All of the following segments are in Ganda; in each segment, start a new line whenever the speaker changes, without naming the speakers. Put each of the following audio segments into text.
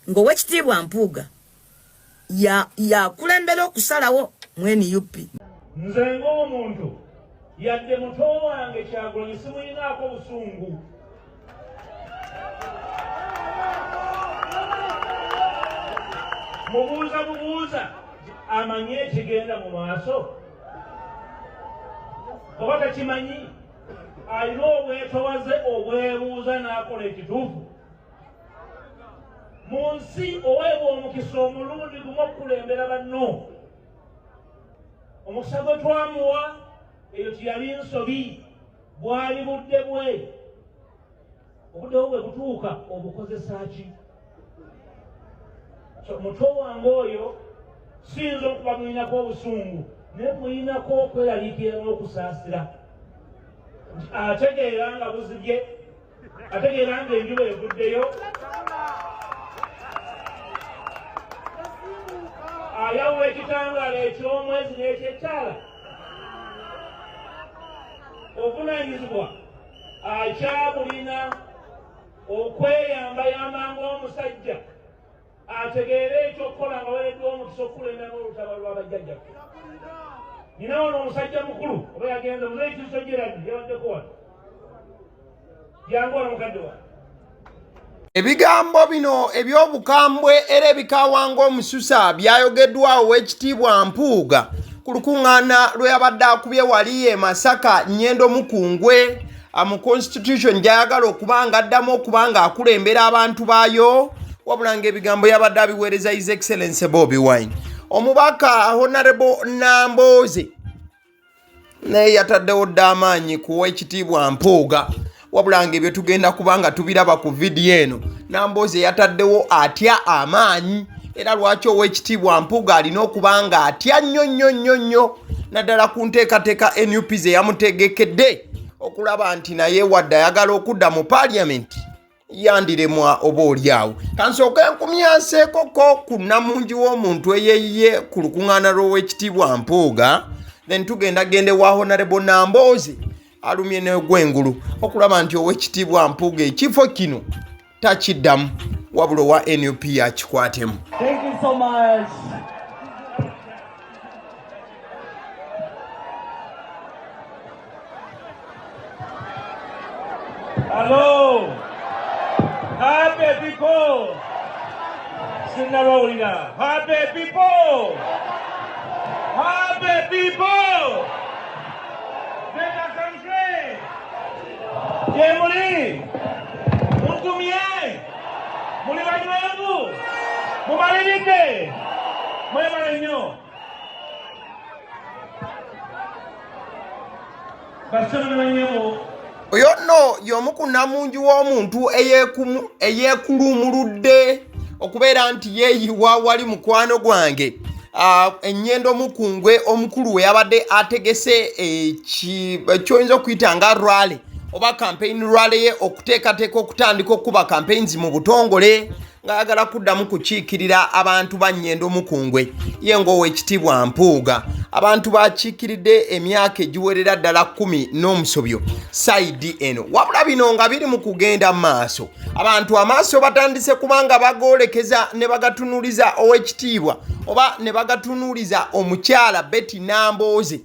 Ng'Owekitiibwa Mpuuga yakulembera ya okusalawo mu NUP.
Nze ng'omuntu yadde muto wange Kyagulanyi simuyinaako busungu. Mubuuza bubuuza amanyi ekigenda mu maaso oba takimanyi, alina obwetowaze obwebuuza n'akola ekituufu. Mu nsi oweebwa omukisa omulundi gumu okukulembera banno. Omukisa gwe twamuwa eyo tiyali nsobi, bwali budde bwe. Obudde bwe bwe butuuka obukozesa ki? So muto wange oyo siyinza okuba muyinako obusungu, naye muyinako okweraliikirira n'okusaasira. Ategeera nga buzibye, ategeera nga enjuba evuddeyo, ayawula ekitangaala eky'omwezi n'eky'ettaala. Obuvunaanyizibwa akyabulina okweyambayamba ng'omusajja ategeere ekyokukola nga wereddwa omukisa okukulemberamu olutaba lw'abajjajjaffe. Nina wano omusajja mukulu oba yagenze muzeeyi Kiso Gerald yabaddeko wano, jangu wano mukadde wange.
Ebigambo bino eby'obukambwe era ebikaawa ng'omususa byayogeddwa Oweekitiibwa Mpuuga ku lukuŋŋaana lwe yabadde akubye wali e Masaka Nnyendo Mukungwe mu constitution gy'ayagala okuba nga addamu okuba nga akulembera abantu baayo, wabula ng'ebigambo yabadde abiweereza His Excellency Bobi Wine. Omubaka Honorable Nambooze naye yataddewo dda amaanyi kuwa ekitiibwa Mpuuga, wabula nga ebyo tugenda kuba nga tubiraba ku vidiyo eno. Nambooze yataddewo atya amaanyi era lwaki Owekitiibwa Mpuuga alina okuba nga atya nnyo nnyo nnyo nnyo, naddala ku nteekateeka NUP ze yamutegekedde okulaba nti naye wadde ayagala okudda mu paaliyamenti yandiremwa oba olyawo. Kansooke nkumyanseekoko ku nnamungi w'omuntu eyeeyiye ku lukuŋŋaana lw'Owekitiibwa Mpuuga, then tugenda genda ewa Honorable Nambooze alumye n'egwengulu okulaba nti Owekitiibwa Mpuuga ekifo kino takiddamu, wabula owa NUP yakikwatemu.
Thank you so much.
Hello. Happy people. Sinnabawulira. Happy people. Happy people. Better country. Gye muli. Mugumye. Muli banywevu. Mumaliridde. Mwebale nnyo.
Oyo nno y'omu ku nnamungi w'omuntu eyeekuluumuludde okubeera nti yeeyiwa wali mukwano gwange ennyendo mukungwe omukulu we yabadde ategese ekyoyinza okuyita nga rally oba campaign rally ye okuteekateeka okutandika okukuba campaigns mu butongole ng'ayagala kuddamu kukiikirira abantu ba Nnyendo Mukungwe. Ye ng'Owekitiibwa Mpuuga abantu bakiikiridde emyaka egiwerera ddala 10 n'omusobyo sayidi eno. Wabula bino nga biri mu kugenda mu maaso, abantu amaaso batandise kubanga bagoolekeza ne bagatunuuliza Owekitiibwa oba ne bagatunuuliza omukyala Betty Nambooze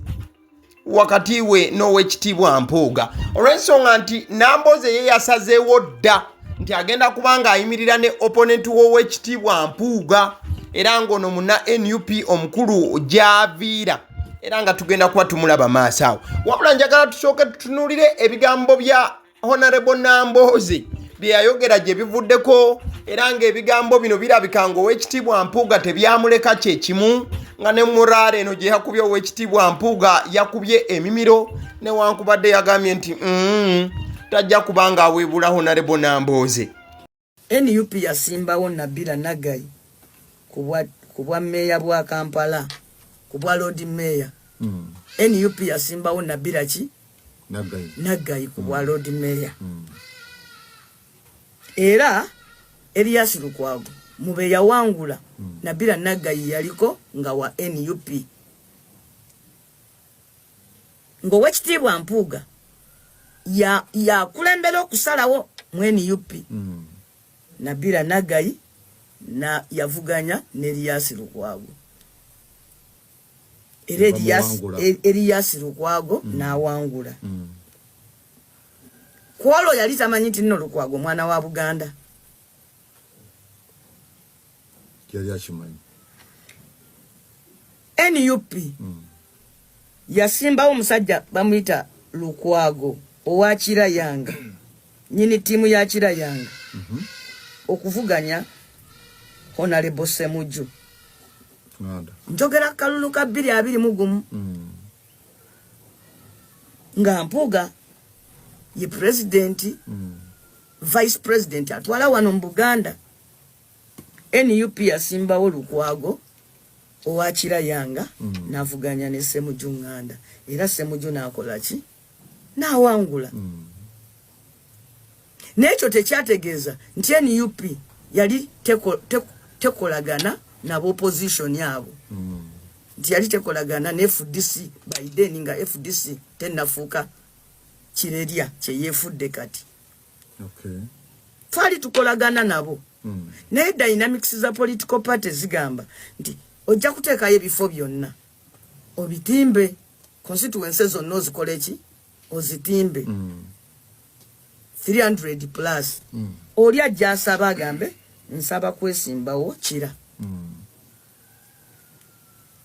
wakati we n'Owekitiibwa Mpuuga, olw'ensonga nti Nambooze ye yasazeewo dda nti agenda kuba ng'ayimirira ne opponent w'Owekitiibwa Mpuuga, era ng'ono munna NUP omukulu gy'aviira, era nga tugenda kuba tumulaba maaso awo. Wabula njagala tusooke tutunuulire ebigambo bya Honorable Nambooze bye yayogera gye bivuddeko, era ng'ebigambo bino birabika ng'Owekitiibwa Mpuuga tebyamuleka kye kimu, nga ne muraara eno gye yakubye Owekitiibwa Mpuuga yakubye emimiro, newankubadde yagambye nti tajja kuba ng'aweebula Honorable Nambooze.
NUP yasimbawo Nabila Nagayi ku bwa meeya bwa Kampala, ku bwa Lord Mayor. NUP yasimbawo Nabila ki? Nagayi ku bwa Lord Mayor. Era Elias Lukwago mube yawangula, Nabila Nagayi yaliko nga wa NUP. Ng'Owekitiibwa Mpuuga yakulembera okusalawo mu NUP. Nabila Nagayi Na yavuganya ne Erias Lukwago era Erias Lukwago n'awangula. Kwolwo yali tamanyi nti nno Lukwago mwana wa Buganda.
Yali akimanyi.
NUP yasimbawo omusajja bamuyita Lukwago owa Kirayanga, nyini ttiimu ya Kirayanga, okuvuganya Honorable Ssemujju. Njogera kalulu ka 2021 nga Mpuuga ye president, vice president atwala wano mu Buganda. NUP yasimbawo Lukwago owa Kirayanga n'avuganya ne Ssemujju Nganda, era Ssemujju n'akola ki? N'awangula. N'ekyo tekyategeeza nti NUP yali tekolagana nabo opposition abo, nti yali tekolagana ne FDC by then, nga FDC tennafuuka kirerya kyeyeefudde kati. Twali tukolagana nabo, naye dynamics za political party zigamba nti ojja kuteekayo ebifo byonna obitimbe, constituency zonna ozikole ki? Ozitimbe 300 plus. Oli ajja asaba, agambe nsaba kwesimbawo Kira.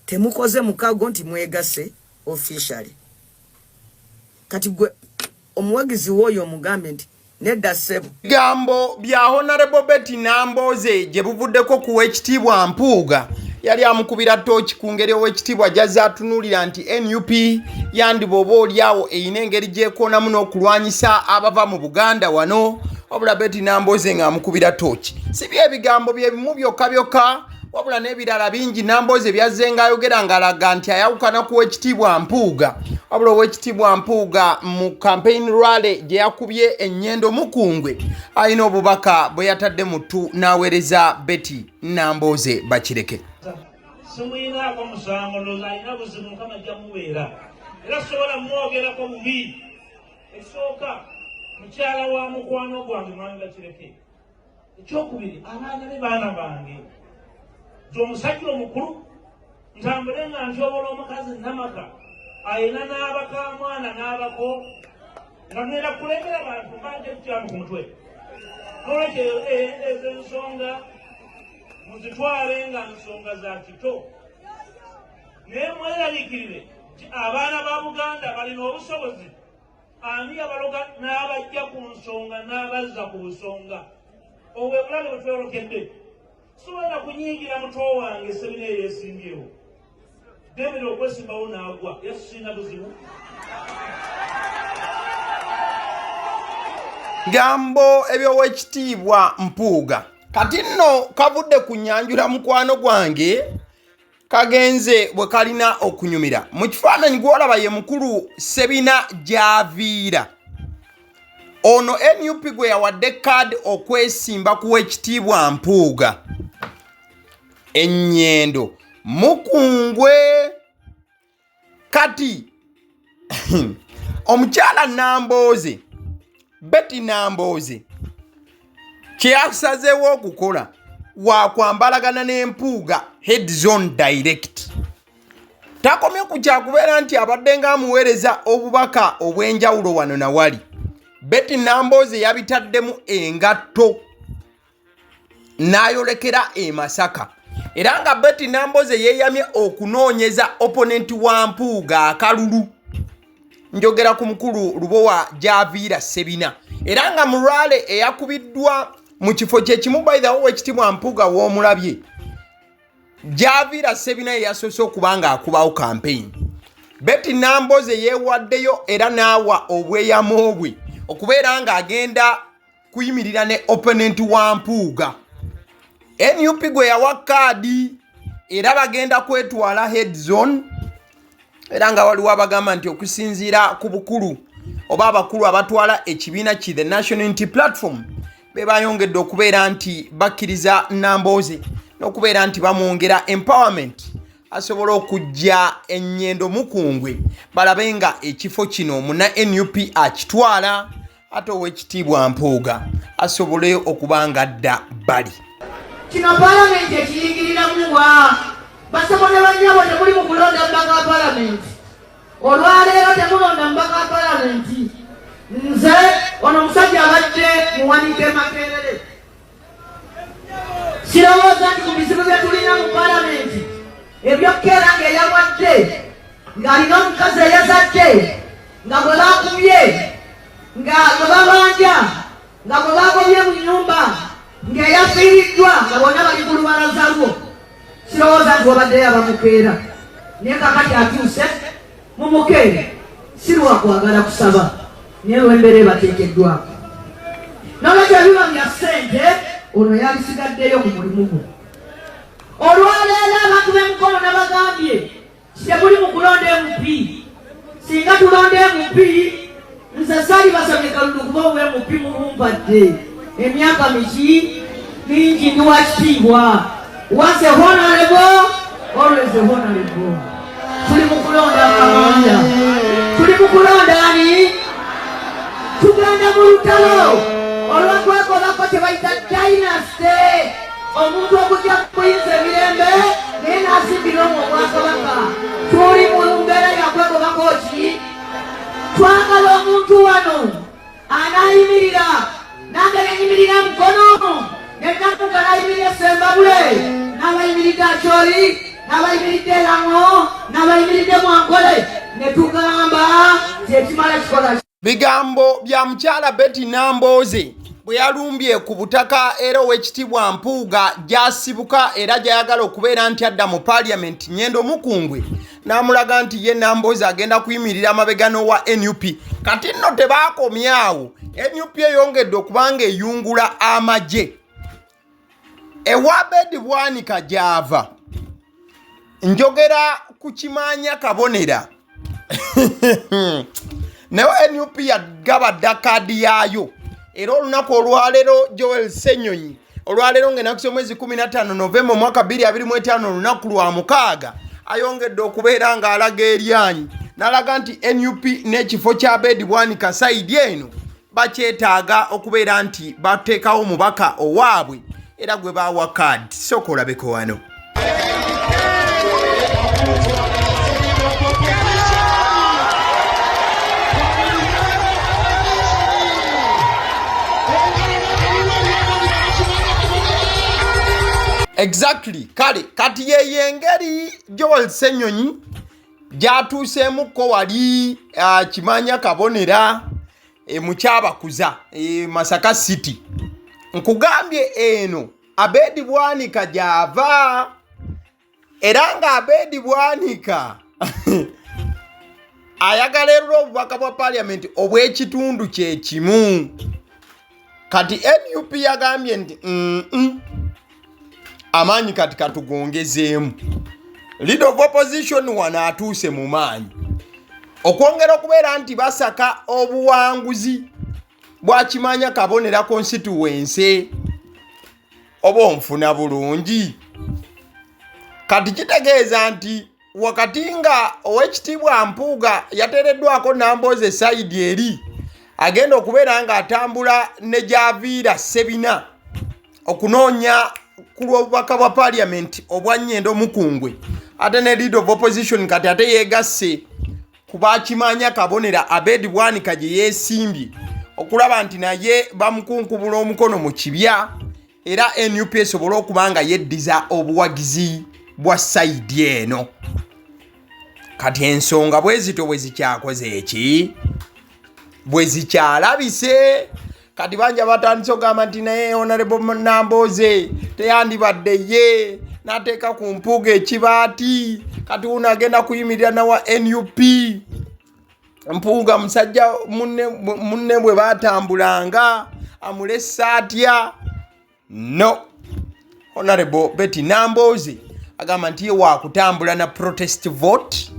Temukoze mukago nti mwegase officially. Kati gwe omuwagizi w'oyo omugambe nti nedda ssebo.
Bigambo bya Honorable Betty Nambooze gye buvuddeko ku w'ekitiibwa Mpuuga, yali amukubira tooki ku ngeri ow'ekitiibwa gy'azze atunuulira nti NUP yandiba oba oliawo erina engeri gyekoonamu n'okulwanyisa abava mu Buganda wano. Wabula Betty Nambooze ng'amukubira tooki, si byebigambo bye bimu byokka byokka, wabula n'ebirala bingi Nambooze byazze ng'ayogera ng'alaga nti ayawukana ku w'ekitiibwa Mpuuga. Wabula ow'ekitiibwa Mpuuga mu campaign rally gye yakubye ennyendo Mukungwe, alina obubaka bwe yatadde mu ttu n'aweereza Betty Nambooze Bakireke.
Simuyinaako musango, ndowooza alina buzibu, Mukama ajja mubeera, era sobola mwogerako bubi. Ekisooka, mukyala wa mukwano gwange mwami Bakireke. Ekyokubiri, abaana be baana bange. Nti omusajja omukulu ntambule nga ntyobola omukazi namaka ayina n'abakamwana n'abako nga ngenda kulembera bantu mbanje kukyamu ku mutwe. Nolwekyo ezo ensonga muzitwale nga nsonga za kito, naye mweraliikirire nti abaana ba Buganda balina obusobozi. Ani yabaloga n'abajja ku nsonga n'abazza ku busonga? Obwo bulabe bwe twolokedde. Sobola kunyiigira muto wange Sebina eyeesimbyewo David okwesimbawo n'agwa, era sirina buzibu.
Bigambo eby'owekitiibwa Mpuuga kati nno kavudde ku nyanjula mukwano gwange kagenze bwe kalina okunyumira. Mu kifaananyi gw'olaba ye mukulu Sebina gy'aviira ono NUP gwe yawadde kaadi okwesimba ku w'ekitiibwa Mpuuga ennyendo Mukungwe. Kati omukyala Nambooze, Betty Nambooze, kye yasazeewo okukola wakwambalagana n'Empuuga head zone direct. Takomye ku kyakubeera nti abadde ng'amuweereza obubaka obw'enjawulo wano na wali, Betty Nambooze yabitaddemu engatto n'ayolekera e Masaka, era nga Betty Nambooze yeeyamye okunoonyeza opponent wa Mpuuga akalulu. Njogera ku mukulu Lubowa Gyaviira Ssebina, era nga mulwale eyakubiddwa mu kifo kye kimu. By the way, owekitiibwa Mpuuga w'omulabye Gyaviira Ssebina ye yasoose okuba ng'akubawo campaign. Betty Nambooze yeewaddeyo era n'awa obweyamo bwe okubeera ng'agenda kuyimirira ne opponent wa Mpuuga, NUP gwe yawa kaadi, era bagenda kwetwala head zone. Era nga waliwo abagamba nti okusinziira ku bukulu oba abakulu abatwala ekibiina ki the National Unity Platform be bayongedde okubeera nti bakkiriza Nambooze n'okubeera nti bamwongera empowerment asobola okujja ennyendo Mukungwe, balabe nga ekifo kino muna NUP akitwala, ate owekitiibwa Mpuuga asobole okuba nga adda bbali.
Kino palamenti ekiyingiriramu wa? Basebo ne bannyabo, temuli mu kulonda mubaka wa palamenti. Olwaleero temulonda mubaka wa palamenti. Nze ono omusajja abadde muwanika e Makerere. Sirowooza nti ku bizibu bye tulina mu palamenti eby'okukeera ng'eyalwadde, ng'alina omukazi eyazadde, nga gwe bakubye, nga gwe babanja, nga gwe bagobye mu nnyumba, ng'eyafiiriddwa, nga bonna bali ku lubalaza lwo, sirowooza nti wabaddeyo abamukeera. Naye kakati atuuse mumukeere, si lwa kwagala kusaba, naye lw'embeera ebateekeddwako. Nolwekyo ebiba bya ssente, ono yalisigaddeyo ku mulimu gwe. Olwaleero abantu b'emukono nabagambye temuli mu kulonda MP. Singa tulonda MP, nze saali basabye kalulu kuba obwa MP mubumpadde emyaka miki mingi, ndi wa kitiibwa. Once a honorable, always a honorable. Tuli mu kulonda kamanda, tuli mu kulonda ani? Tugenda mu lutalo olw'okwekolako kye bayita dynasty, omuntu okujja kuyinza emirembe naye n'asimbira omwo obwakabaka. Tuli mu mbeera yakwegobako ki? Twagala omuntu wano anaayimirira nange nenyimirira mukono nenamuga, n'ayimirira Sembabule, n'abayimiridde Acholi, n'abayimiridde Lango, n'abayimiridde Mwankole, ne tugamba nti ekimala kikola.
Bigambo bya mukyala Betty Nambooze bwe yalumbye ku butaka era ow'ekitiibwa Mpuuga gy'asibuka era gy'ayagala okubeera nti adda mu paaliyamenti Nyendo Mukungwe, n'amulaga nti ye Nambooze agenda kuyimirira amabega n'owa NUP. Kati nno tebaakomyawo, NUP eyongedde okuba nga eyungula amagye ewa Abedi Bwanika gy'ava. Njogera ku Kimaanya Kabonera, naye NUP yagaba dda kaadi yaayo. Era olunaku olwaleero Joel Ssenyonyi, olwaleero ng'enaku z'omwezi 15 Novemba omwaka 2025, olunaku lwa mukaaga, ayongedde okubeera ng'alaga eryanyi n'alaga nti NUP n'ekifo kya Abedi Bwanika side eno bakyetaaga okubeera nti bateekawo omubaka owaabwe era gwe baawa kaadi. Sooka olabeko wano. Exactly. Kale kati yeyo engeri Joel Ssenyonyi gyatuuseemukko wali Kimanya Kabonera mukyabakuza Masaka City. Nkugambye eno Abedi Bwanika gyava, era nga Abedi Bwanika ayagala era obubaka bwa parliament obw'ekitundu kyekimu. Kati NUP yagambye nti amaanyi kati katugongezeemu. Leader of opposition wano atuuse mu maanyi okwongera okubeera nti basaka obuwanguzi bwakimanya Kabonera constituency, oba onfuna bulungi. Kati kitegeeza nti wakati nga owekitiibwa Mpuuga yateereddwako Nambooze side eri, agenda okubeera ng'atambula ne gyaviira Ssebina okunoonya ku lw'obubaka bwa parliament obwa Nyendo Mukungwe, ate ne leader of opposition kati ate yeegasse ku bakimanya Kabonera Abedi Bwanika gye yeesimbye okulaba nti naye bamukunkubula omukono mu kibya, era NUP esobole okuba nga yeddiza obuwagizi bwa side eno. Kati ensonga bwe zityo bwe zikyakoze eki, bwe zikyalabise. Kati bangi abatandise okugamba nti naye Honorable Nambooze teyandibadde ye n'ateeka ku Mpuuga ekibaati. Kati wuno agenda kuyimirira nawa NUP. Mpuuga musajja munne bwe batambulanga amulesa atya? No, Honorable Betty Nambooze agamba nti ye wakutambula na protest vote,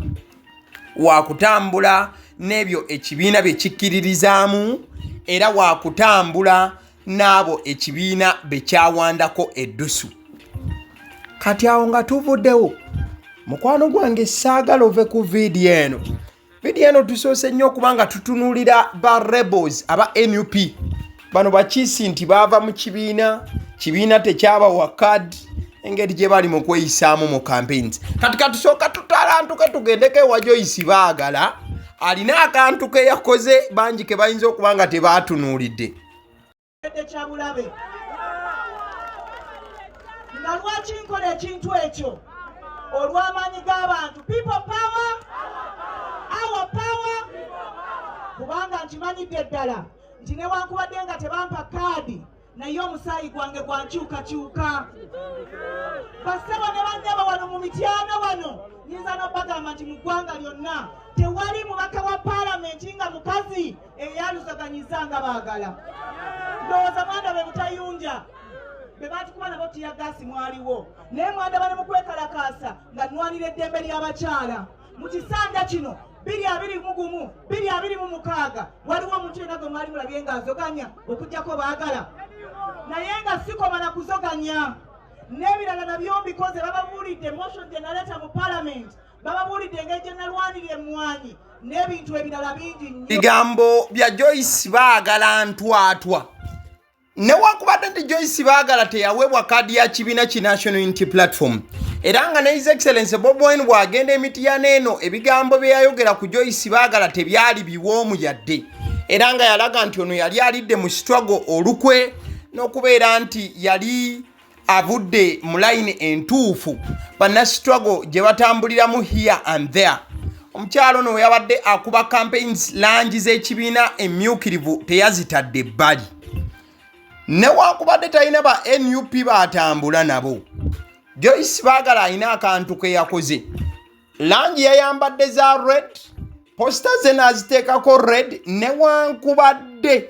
wakutambula n'ebyo ekibiina bye kikkiririzaamu, era wakutambula n'abo ekibiina be kyawandako eddusu. Kati awo nga tuvuddewo, mukwano gwange, saagala ove ku vidiyo eno. Vidiyo eno tusoose nnyo okuba nga tutunuulira ba rebels aba NUP bano bakiisi nti baava mu kibiina. Kibiina tekyabawa card, engeri gye bali mu kweyisaamu mu campaigns. Kati katusooka tutalantuke tugendeko ewa Joyce Baagala, alina akantu ke yakoze bangi ke bayinza okuba nga tebaatunuulidde.
Kyabulabe nga lwaki nkola ekintu ekyo olw'amaanyi g'abantu, people power, our power, kubanga nkimanyidde ddala nti newankubadde nga tebampa kaadi, naye omusaayi gwange gwankyukakyuka. Bassebo ne bannyabo, wano mu Mityana wano nyinza n'obagamba nti mu ggwanga lyonna tewali mubaka wa paalamenti nga mukazi eyaluzaganyiza nga Baagala. Ndowooza mwanda be butayunja be batukuba nabo tear gas mwaliwo, naye mwandaba ne mukwekalakaasa nga nnwanira eddembe ly'abakyala mu kisanja kino 2021, 2026. Waliwo omuntu yenna gwe mwali mulabye ng'azoganya okugjako Baagala? Naye nga sikoma na kuzoganya, n'ebirala nabyo mbikoze. Bababuulidde motion gye naleeta mu palamenti, bababuulidde engeri gye nalwanirira emmwanyi n'ebintu ebirala bingi nnyo.
Bigambo bya Joyce Baagala ntwatwa. Newankubadde nti Joyce Baagala teyaweebwa kaadi ya kibiina ki National Unity Platform, era nga ne His Excellence Bobi Wine bw'agenda emitiyana eno, ebigambo bye yayogera ku Joyce Baagala tebyali biwoomu yadde, era nga yalaga nti ono yali alidde mu struggle olukwe n'okubeera nti yali avudde mu layini entuufu bannastruggle gye batambuliramu here and there. Omukyalo ono we yabadde akuba campaigns, langi z'ekibiina emyukirivu teyazitadde ebbali. Newankubadde talina ba NUP batambula nabo, Joyce Baagala alina akantu ke yakoze. Langi yayambadde za red, poster ze n'aziteekako red, newankubadde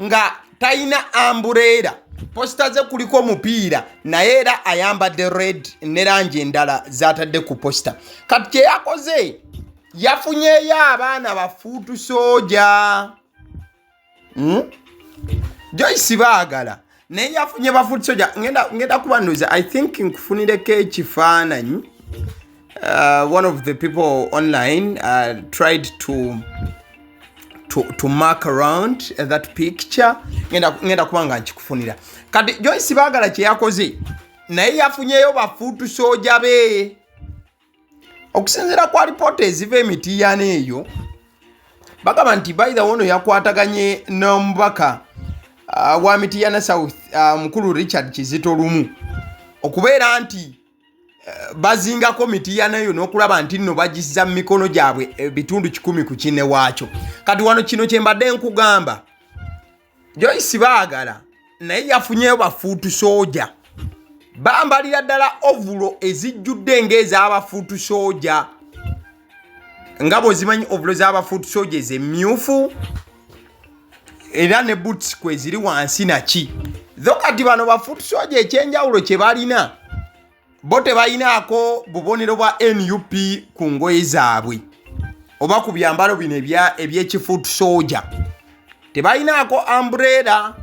nga talina umbrella. Poster ze kuliko omupiira, naye era ayambadde red ne langi endala zatadde ku poster. Kati kyeyakoze, yafunyeeyo abaana ba foot soldier, Joyce Baagala naye yafunye ba foot soldier. Ngenda kuba ndoza, I think nkufunireko ekifaananyi. One of the people online tried to mark around that picture. Ngenda kuba nga nkikufunira. Kati Joyce Baagala kyeyakoze, naye yafunyeyo ba foot soldier be. Okusinziira ku alipoota eziva emitiyana eyo, bagamba nti by the ono yakwataganye n'omubaka wa Mitiyana South, mukulu Richard Kizito Lumu, okubeera nti bazingako Mitiyana eyo n'okulaba nti nno bagizza mu mikono gyabwe ebitundu 100 ku kinne waakyo. Kati wano kino kye mbadde nkugamba, Joyce Baagala naye yafunyeyo ba foot soldier, bambalira ddala overall ezijjudde ng'ez'aba foot soldier, nga bw'ozimanyi overall z'aba foot soldier ez'emmyufu, era ne boots kwe ziri wansi naki tho. Kati bano ba foot soldier ekyenjawulo kye balina, bo tebalinaako bubonero bwa NUP ku ngoye zaabwe oba ku byambalo bino eby'eki foot soldier. Tebalinaako umbrella,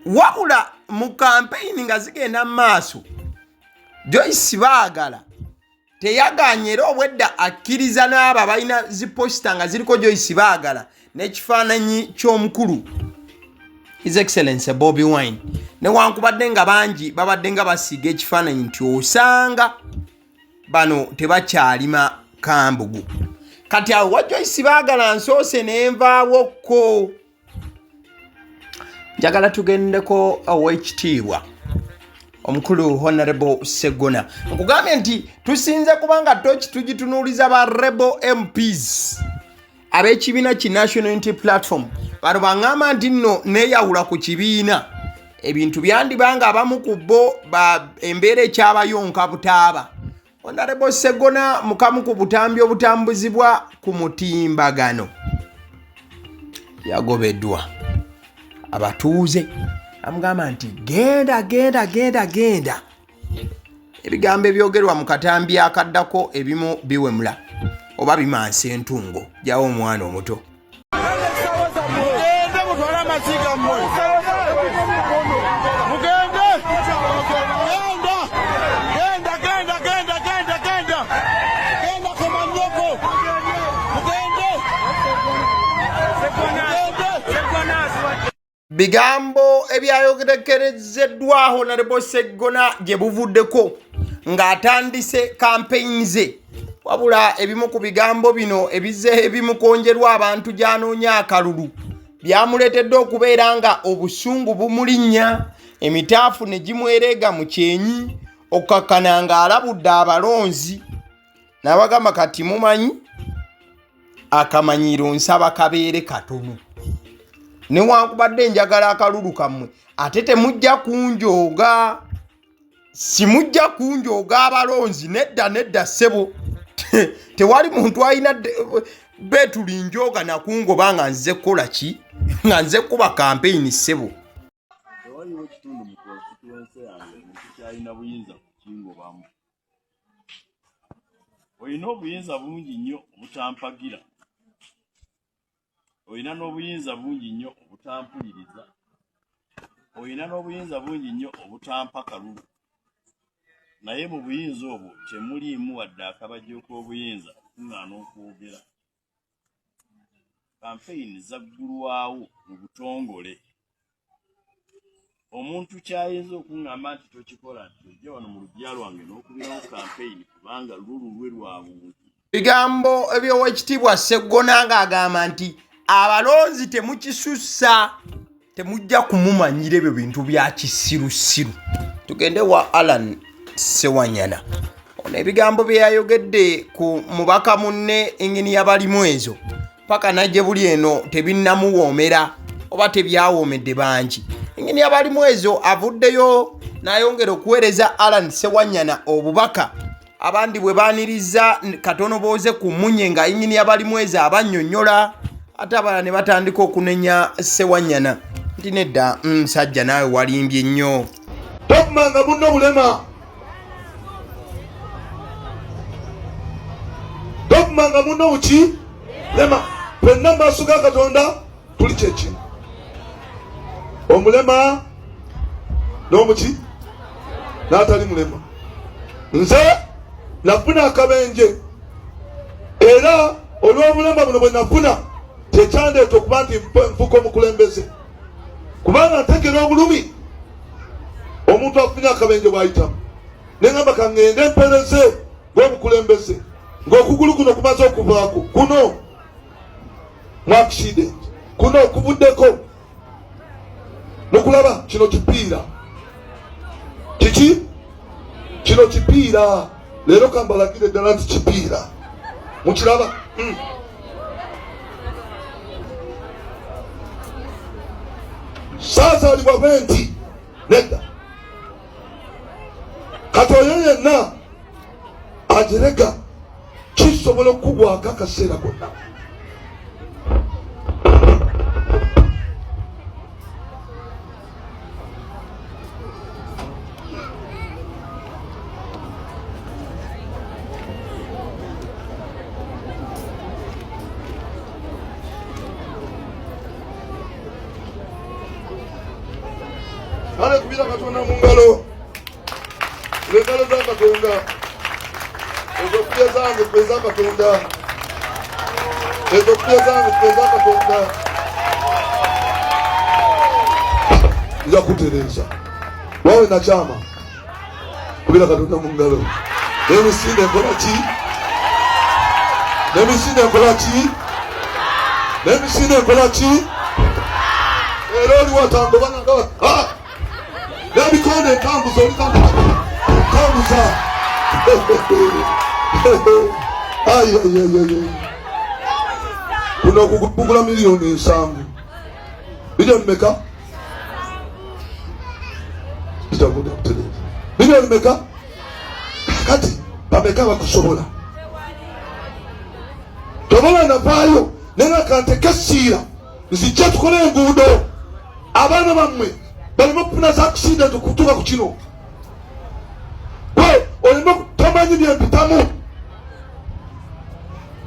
wabula mu kampeyini nga zigenda mu maaso, Joyce Baagala teyaganye, era obwedda akkiriza n'abo abalina zi poster nga ziriko Joyce Baagala n'ekifaananyi ky'omukulu His Excellence Bobi Wine, newankubadde nga bangi babadde nga basiiga ekifaananyi nti osanga bano tebakyalima kambugu. Kati awo wa Joyce Baagala nsoose nenvaawokko, njagala tugendeko ow'ekitiibwa omukulu Honorable Segona. Nkugambye nti tusinze kubanga toki tugitunuuliza ba rebel MPs ab'ekibiina ki National Unity Platform. Bano baŋŋamba nti nno neeyawula ku kibiina, ebintu byandibanga abamu ku bo embeera ekyabayonka butaaba. Honorable Segona mukamu ku butambi obutambuzibwa ku mutimbagano yagobeddwa abatuuze, amugamba nti genda, genda, genda, genda. Ebigambo ebyogerwa mu katambi akaddako ebimu biwemula oba bimansa entungo jawo omwana omuto.
Mugende mutwale amaziga mmwe, mugende, genda, genda, genda, genda, genda, genda, genda komanyoko, mugende, mugende.
Bigambo ebyayogerekerezeddwa Honorable Sseggona gye buvuddeko ng'atandise kampeyini ze, wabula ebimu ku bigambo bino ebizze ebimukonjerwa abantu gy'anoonya akalulu byamuleetedde okubeera nga obusungu bumulinnya, emitaafu ne gimwereega mu kyenyi, okkakkana ng'alabudde abalonzi n'abagamba kati mumanyi akamanyiiro nsaba kabeere katono newankubadde njagala akalulu kammwe ate temujja kunjooga, simujja kunjooga abalonzi, nedda nedda ssebo, tewali muntu alina betuli njooga nakungoba nga nzize kukola ki, nga nze kuba kampeyini ssebo.
Tewaliwo kitundu mu konsituwense yange muntu kyalina buyinza kukingobamu. Olina obuyinza bungi nnyo obutampagira, olina n'obuyinza bungi nnyo obutampuliriza, olina n'obuyinza bungi nnyo obutampa kalulu, naye mu buyinza obwo temuliimu wadde akabajjo k'obuyinza okuŋŋaana okwogera. Kampeyini zaggulwawo mu butongole. Omuntu ky'ayinza okuŋŋamba nti tokikola nti ojja wano mu luggya lwange n'okubirawo kampeyini kubanga lwo lulwe lwa buntu.
Ebigambo eby'Oweekitiibwa Sseggona ng'agamba nti abalonzi temukisussa, temujja kumumanyira ebyo bintu bya kisirusiru. Tugende wa Allan Ssewanyana, ono ebigambo bye yayogedde ku mubaka munne Inginiya Balimwezo paka najje buli eno tebinnamuwoomera oba tebyawoomedde bangi. Inginiya Balimwezo avuddeyo n'ayongera okuweereza Allan Ssewanyana obubaka abandi bwe baaniriza katono booze ku munye nga Inginiya Balimwezo abannyonnyola, ate abalala ne batandika okunenya Ssewanyana nti nedda musajja naawe walimbye nnyo.
Topumanga munno bulema, topumanga munno buki lema. Ffenna mu maaso ga Katonda tuli kyekimu, omulema n'omuki n'atali mulema. Nze nafuna akabenje, era olw'obulema buno bwe nafuna kyekyandeeta okuba nti nfuuka omukulembeze, kubanga ntegera obulumi omuntu afunye akabenje bw'ayitamu. Ne ŋŋamba ka ŋŋende mpereze ng'omukulembeze, ng'okugulu kuno kumaze okuvaako, kuno mu accident, kuno kuvuddeko. Mukulaba kino kipiira kiki? Kino kipiira. Leero kambalagire ddala nti kipiira. Mukiraba? Saazaalibwa bwe nti, nedda. Kati oyo yenna ajerega kisobola okukugwako akaseera konna. Kale kubira Katonda mu ngalo, engalo za Katonda ezo kubya zange kweza Katonda, ezo kubya zange kweza Katonda. Nja kutereeza wawe nakyama kubira Katonda mu ngalo. N'emisinde nkola ki? N'emisinde nkola ki? N'emisinde nkola ki? Era oli watangoba nga ah! N'ebikonde ntambuza, oli tambuza. Ai, ai, ai, ai. Kuno kugula 7,000,000. Milioni meka? Kitabuda kutereeza. Milioni meka? Kati bameka bakusobola? Tobola navaayo naye kanteke essiira nzijja tukole enguudo, abaana bammwe baleme okufuna za accident okutuuka ku kino. Gwe oleme tomanyi byempitamu,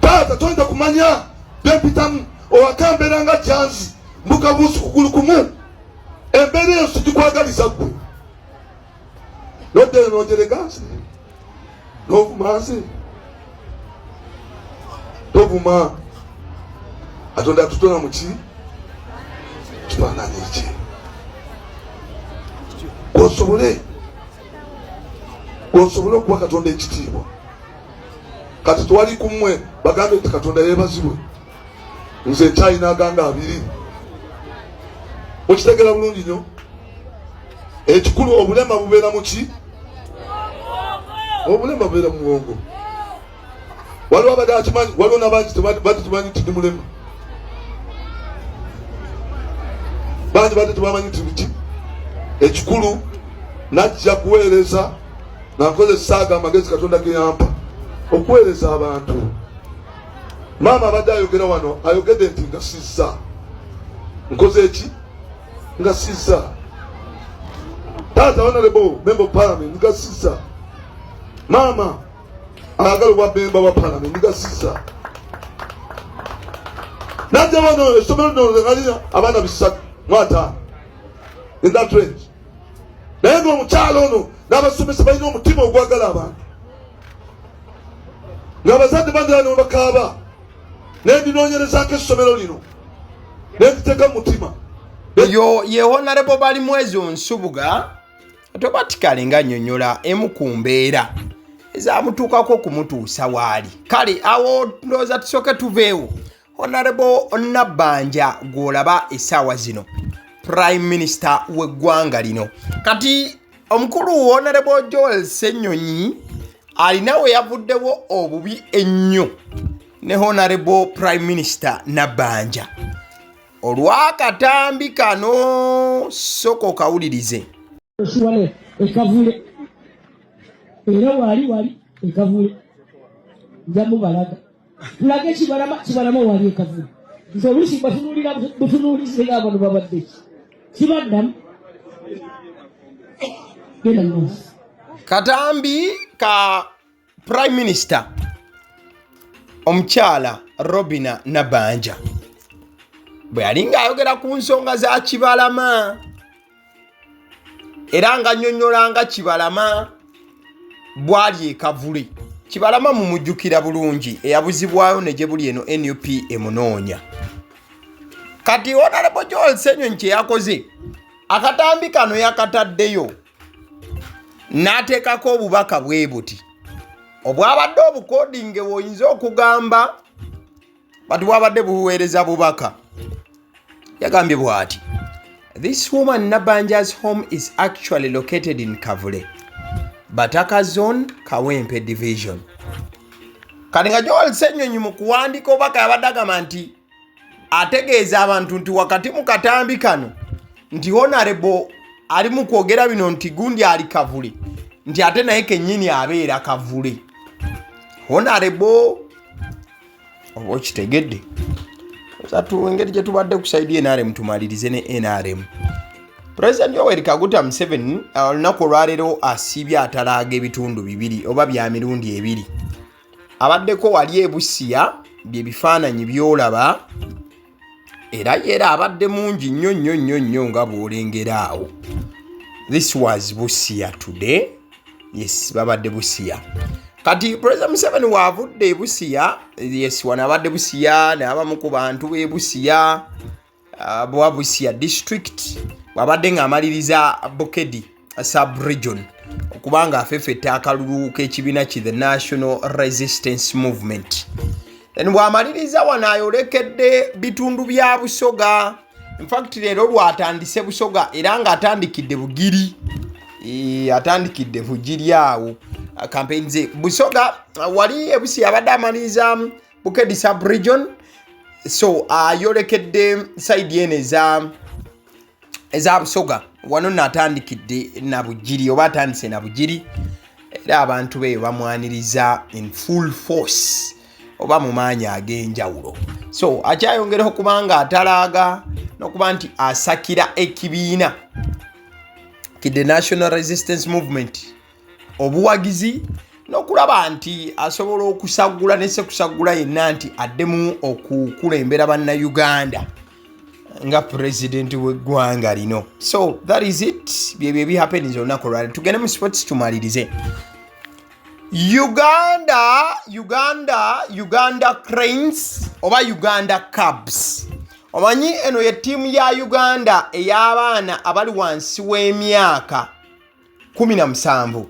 taata toyinza kumanya byempitamu. Owaka mbeera nga janzi mbuka buusi kugulu kumu, embeera eyo sigikwagaliza ggwe. Noddeyo n'ojerega nze, n'ovuma nze, tovuma. Katonda atutona mu ki kifaananyi kye. Gwosobole gwosobole okuwa Katonda ekitiibwa. Kati twali kummwe bagambe nti Katonda yeebazibwe, nze nkyalina aganga abiri. Okitegera bulungi nnyo. Ekikulu obulema bubeera mu ki? Obulema bubeera mu bwongo. Waliwo abadde akimanyi, waliwo nabangi badde tebamanyi nti ndi mulema. Bangi badde tebamanyi nti biki. Ekikulu najja kuweereza nga nkozesa ago amagezi Katonda ge yampa okuweereza abantu. Maama abadde ayogera wano, ayogedde nti nga sizza nkoze eki, nga sizza. Taata honorable member of parliament nga sizza. Maama ayagala obwa member wa parliament nga sizza. Najja wano essomero lino ngalina abaana 305 in that range, naye nga omukyalo ono n'abasomesa balina omutima ogwagala abantu, ng'abazadde bandira ne bakaaba, nendinoonyerezaako essomero lino nenditeeka mu mutima.
Oyo ye Honorable Balimwezo Nsubuga tobatikale nga nnyonnyola emu ku mbeera ezamutuukako okumutuusa waali. Kale awo ndowooza tusooke tuveewo. Honorable Nabbanja gw'olaba essaawa zino Prime Minister w'eggwanga lino. Kati omukulu Honorable Joel Ssenyonyi alina we yavuddewo obubi ennyo ne Honorable Prime Minister Nabbanja olw'akatambi kano, soko kawulirize.
Siwale ekavule era wali wali ekavule nja mubalaga tulage Kibalama. Kibalama wali ekavule, nze oluusi batunuulira butunuulizi nga abantu babadde ki kibaddamu genda mu maaso.
Katambi ka Prime Minister omukyala Robina Nabbanja bwe yali ng'ayogera ku nsonga za Kibalama era ng'annyonnyola nga Kibalama bw'ali e Kavule. Kibalama mumujjukira bulungi, eyabuzibwayo ne gye buli eno NUP emunoonya. Kati Honorable Joel Ssenyonyi kye yakoze, akatambi kano yakataddeyo n'ateekako obubaka bwe buti obwabadde obukodinge, bw'oyinza okugamba bati bwabadde buweereza bubaka. Yagambye bw'ati: "This woman Nabanja's home is actually located in Kavule, Bataka Zone, Kawempe Division." Kati nga Joel Ssenyonyi mu kuwandiika obubaka yabadde agamba nti ategeeza abantu nti wakati mu katambi kano nti Honorable ali mu kwogera bino nti gundi ali Kavule, nti ate naye kennyini abeera Kavule. Honorable, oba okitegedde satu engeri gye tubadde ku side NRM, tumalirize ne NRM. President Yoweri Kaguta Museveni olunaku olwaleero asiibye atalaaga ebitundu bibiri oba bya mirundi ebiri. Abaddeko wali e Busia, bye bifaananyi by'olaba, era yera abadde mungi nnyo nnyo nnyo nnyo nga bw'olengera awo. This was Busia today. Yes, babadde Busia. Kati President Museveni waavudde e Busia, yes, wano abadde Busia n'abamu ku bantu b'e Busia, bwa Busia district, bw'abadde ng'amaliriza Bukedi sub region okubanga afefetta akalulu k'ekibiina ki the National Resistance Movement. Then bw'amaliriza wano ayolekedde bitundu bya Busoga. Infact leero lwatandise Busoga era ng'atandikidde Bugiri. Atandikidde Bugiri awo campaign ze Busoga. Wali ebusi abadde amaliriza Bukedi sub region, so ayolekedde side eno eza Busoga. Wano nno atandikidde na Bugiri oba atandise na Bugiri, era abantu beeyo bamwaniriza in full force oba mu maanyi ag'enjawulo. So akyayongera okuba nga atalaaga n'okuba nti asakira ekibiina ki the National Resistance Movement obuwagizi n'okulaba nti asobola okusaggula ne sekusaggula yenna nti addemu okukulembera Bannayuganda nga pulezidenti w'eggwanga lino. So that is it, byebyo ebihappeninze olunaku olwaleero. Tugende mu sports tumalirize. Uganda Cranes oba Uganda Cubs, omanyi eno ye ttiimu ya Uganda ey'abaana abali wansi w'emyaka 17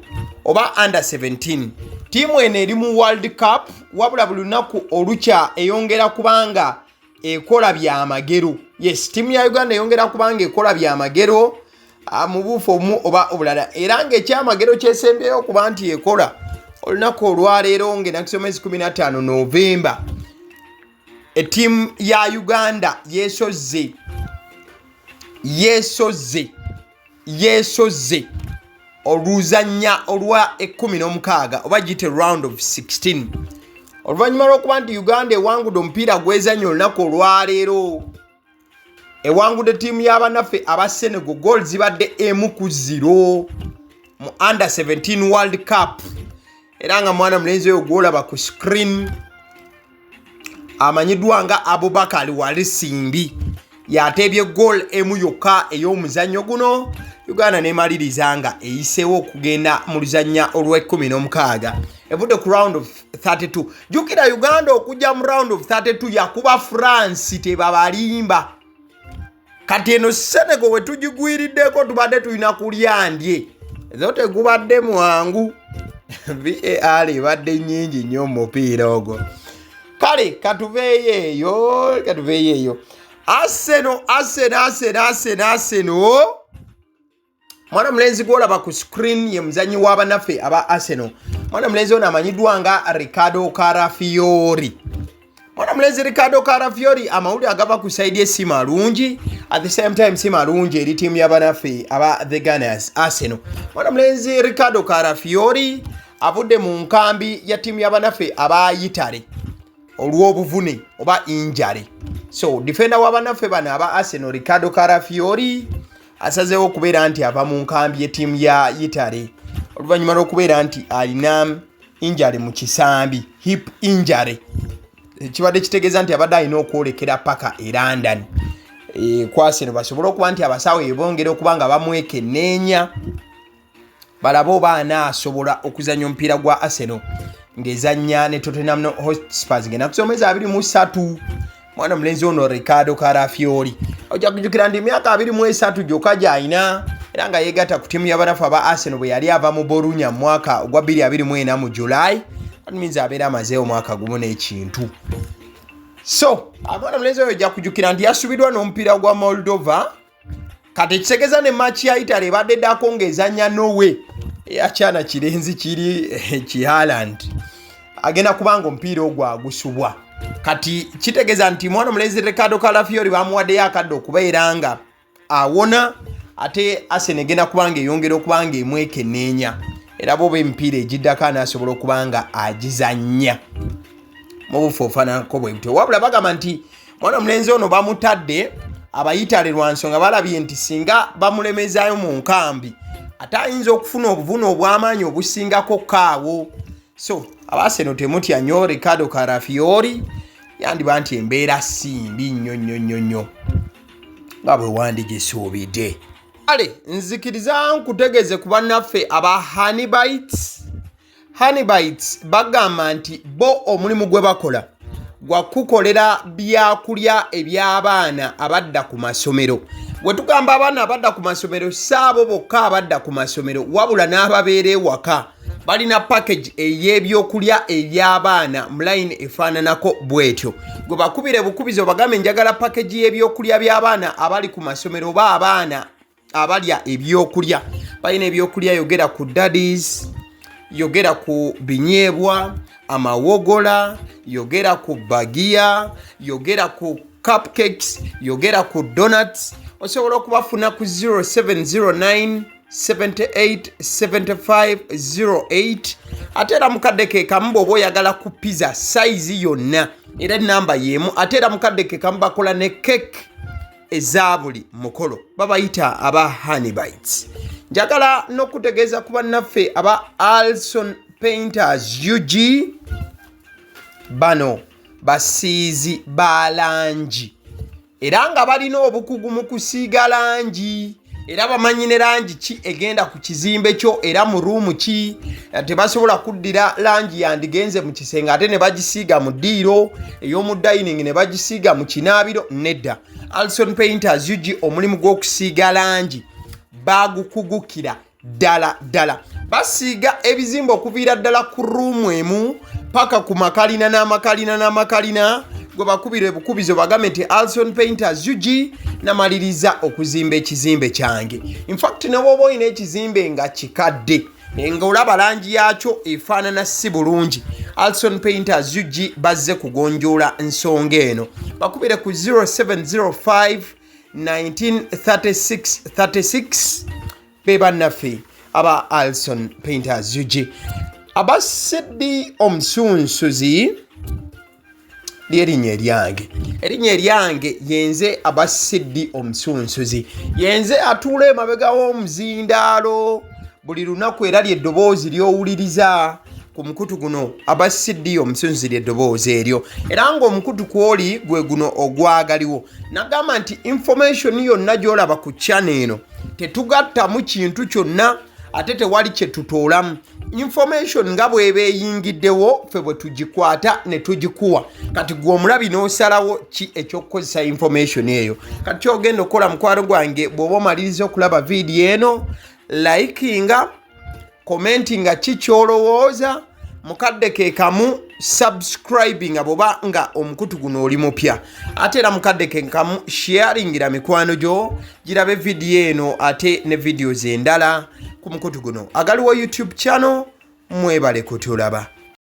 oba under 17. Ttiimu eno eri mu World Cup, wabula buli lunaku olukya eyongera kubanga ekola byamagero. Yes, ttiimu ya Uganda eyongera kubanga ekola byamagero mu buufu obumu oba obulala, era ng'ekyamagero kyesembyeyo okuba nti ekola olunaku olwaleero ng'enaku z'omwezi 15 Novemba, ettiimu ya Uganda yesozze yesozze yesozze oluzannya olwa 16 oba gite round of 16, oluvannyuma lw'okuba nti Uganda ewangudde omupiira gwezannya olunaku olwaleero. Ewangudde ttiimu y'abannaffe aba Senegal, goal zibadde 1-0 mu under 17 World Cup. Era nga mwana mulenzi oyo gwolaba ku screen amanyiddwa nga Abubakar Walisimbi yateebye goal emu yokka ey'omuzannyo guno, Uganda nemaliriza nga eyiseewo okugenda mu luzannya olw'e16, evudde ku round of 32. Jjukira Uganda okujja mu round of 32 yakuba France, tebabalimba. Kati eno Senegal we tugigwiriddeko, tubadde tulina kulya ndye zo, tegubadde mwangu. VAR ebadde nnyingi nnyo mu mupiira ogwo. Kale katuveeyo eyo, katuveeyo eyo. Arsenal, Arsenal, Arsenal, Arsenal, Arsenal. Mwana mulenzi gwolaba ku screen ye muzanyi w'abannaffe aba Arsenal. Mwana mulenzi ono amanyiddwa nga Ricardo Carafiori. Mwana mulenzi Ricardo Carafiori, amawulire agava ku side ye si malungi, at the same time si malungi eri ttiimu y'abannaffe aba the Gunners, Arsenal. Mwana mulenzi Ricardo Carafiori avudde mu nkambi ya ttiimu y'abannaffe aba Italy olw'obuvune oba injury. So defender w'abannaffe bano aba Arsenal, Ricardo Carafiori, asazeewo okubeera nti ava mu nkambi y'ettiimu ya Italy oluvannyuma lw'okubeera nti alina injury mu kisambi, hip injury. Kibadde kitegeeza nti abadde alina okwolekera paka e London ku Arsenal basobole okuba nti abasawo ebongera okuba nga bamwekenneenya, balabe oba anaasobola okuzannya omupiira gwa Arsenal ng'ezannya ne Tottenham Hotspurs ng'enaku z'omwezi 23. Mwana mulenzi ono Ricardo Carafiori, ojja kujjukira nti emyaka 23 gyokka gy'alina, era nga yeegatta ku ttiimu y'abanafu aba Arsenal bwe yali ava mu Bologna mu mwaka ogwa 2024 mu July. That means abeera amazeewo omwaka gumu n'ekintu. So omwana mulenzi oyo ojja kujjukira nti yasubiddwa n'omupiira gwa Moldova. Kati ekitegeeza ne match ya Italy ebadde eddako ng'ezannya Norway, eyakyana kirenzi kiri ki Haaland, agenda kubanga omupiira ogwo agusubwa. Kati kitegeeza nti mwana omulenzi Ricardo Calafiori bamuwaddeyo akadde okubeera nga awona, ate Arsenal egenda kubanga eyongera okuba nga emwekenneenya era boba emipiira egiddako anaasobola okuba nga agizannya mu bufu ofaananako bwe butyo. Wabula bagamba nti mwana omulenzi ono bamutadde abayitale lwa nsonga balabye nti singa bamulemezaayo mu nkambi ate ayinza okufuna obuvune obw'amaanyi obusingako kaawo. So aba Arsenal temutya nnyo, Ricardo Carafiori yandiba nti embeera si mbi nnyo nnyo nnyo nnyo nga bwe wandigisuubidde. Kale nzikiriza nkutegeeze ku bannaffe aba Honeybites. Honeybites bagamba nti bo omulimu gwe bakola gwa kukolera byakulya eby'abaana abadda ku masomero. Bwe tugamba abaana abadda ku masomero, si abo bokka abadda ku masomero, wabula n'ababeera ewaka. Balina package ey'ebyokulya eby'abaana mu line efaananako bw'etyo. Gwe bakubire bukubizi obagambe, "Njagala package y'ebyokulya by'abaana abali ku masomero oba abaana abalya ebyokulya." Balina ebyokulya, yogera ku daddies, yogera ku binyeebwa, amawogola, yogera ku bagiya, yogera ku cupcakes, yogera ku donuts. Osobola okubafuna ku 0709 78 75 08. Ate era mukadde ke kamu bw'oba oyagala ku pizza size yonna, era enamba y'emu. Ate era mukadde ke kamu bakola ne cake eza buli mukolo. Babayita aba Honeybites. Njagala n'okutegeeza ku bannaffe aba Alson Painters UG. Bano basiizi ba langi era nga balina obukugu mu kusiiga langi, era bamanyi ne langi ki egenda ku kizimbe kyo era mu room ki. Tebasobola kuddira langi yandigenze mu kisenge ate ne bagisiiga mu ddiiro ey'omu dining, ne bagisiiga mu kinaabiro. Nedda, Alson Painters UG omulimu gw'okusiiga langi bagukugukira. Ddala ddala basiiga ebizimbe okuviira ddala ku ruumu emu paka ku makalina n'amakalina n'amakalina. Gwe bakubira ebukubizo bagambe nti Alson Painters UG namaliriza okuzimba ekizimbe kyange. Infact ne bwoba olina ekizimbe nga kikadde nga olaba langi yaakyo efaanana si bulungi, Alson Painters UG bazze kugonjoola nsonga eno. Bakubire ku 0705 1936 36. Be bannaffe aba Alson Painters UG. Aba CD omusunsuzi lyerinnya eryange, erinnya eryange yenze aba CD omusunsuzi, yenze atuula emabega w'omuzindaalo buli lunaku, era lyeddoboozi ly'owuliriza ku mukutu guno. Aba CD omusunsuzi lyeddoboozi eryo, era ng'omukutu kwoli gwe guno ogwagaliwo. Nagamba nti information yonna gy'olaba ku channel eno tetugattamu kintu kyonna, ate tewali kye tutoolamu. Information nga bw'eba eyingiddewo, ffe bwe tugikwata ne tugikuwa. Kati gwe omulabi n'osalawo ki ekyokukozesa information eyo. Kati kyogenda okukola, mukwano gwange, bw'oba omaliriza okulaba vidiyo eno, likinga, commentinga ki kyolowooza, mukadde ke kamu subscribinga bwoba nga omukutu guno oli mupya, ate era mukadde ke kamu sharingira mikwano gyo girabe vidiyo eno ate ne videos endala ku mukutu guno agaliwo YouTube channel. Mwebale kutulaba.